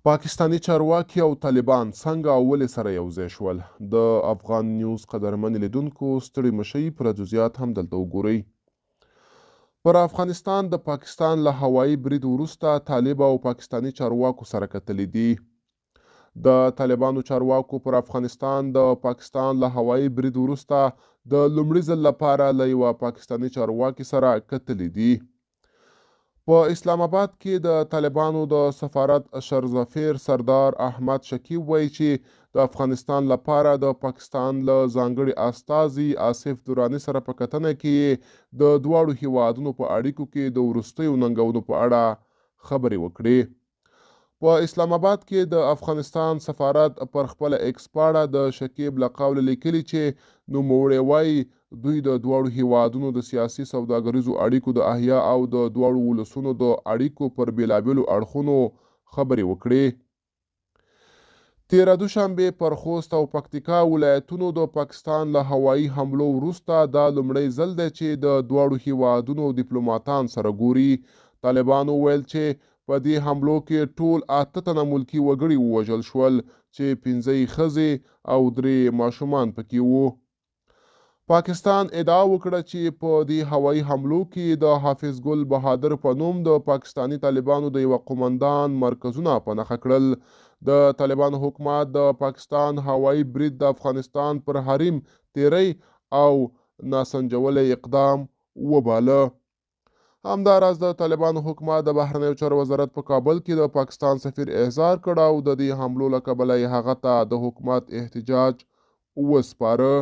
پاکستاني چارواکي او طالبان څنګه او ولې سره یو ځای شول؟ د افغان نیوز قدرمن لیدونکو ستړي مشئ، پوره جزیات هم دلته وګورئ. پر افغانستان د پاکستان له هوایي برید وروسته طالب او پاکستاني چارواکو سره کتلي دي. د طالبانو چارواکو پر افغانستان د پاکستان له هوایي برید وروسته د لومړي ځل لپاره له یوه پاکستاني چارواکي سره کتلي دي. په اسلام اباد کې د طالبانو د سفارت شرزفیر سردار احمد شکیب وایي چې د افغانستان لپاره د پاکستان له ځانګړي استازي آصف دراني سره په کتنه کې یې د دواړو هیوادونو په اړیکو کې د وروستیو ننګونو په اړه خبرې وکړې. په اسلام اباد کې د افغانستان سفارت پر خپله ایکس پاڼه د شکیب له قوله لیکلي چې نوموړی وایي، دوی د دواړو هېوادونو د سیاسي سوداګریزو اړیکو د احیا او د دواړو ولسونو د اړیکو پر بېلابېلو اړخونو خبرې وکړې. تېره دوشنبه پر خوست او پکتیکا ولایتونو د پاکستان له هوایي حملو وروسته دا لومړی ځل دی چې د دواړو هېوادونو دیپلوماتان سره ګوري. طالبانو ویل چې په دې حملو کې ټول 8 تنه ملکي وګړي ووژل شول چې 5 یې ښځې او 3 یې ماشومان پکې وو. پاکستان ادعا وکړه چې په دې هوایي حملو کې د حافظ ګل بهادر په نوم د پاکستاني طالبانو د یوه قومندان مرکزونه په نښه کړل. د طالبانو حکومت د پاکستان هوایي برید د افغانستان پر حریم تیری او ناسنجولی اقدام وباله. همداراز د طالبانو حکومت د بهرنیو چارو وزارت په کابل کې د پاکستان سفیر احضار کړ او د دې حملو له کبله یې هغه ته د حکومت احتجاج وسپاره.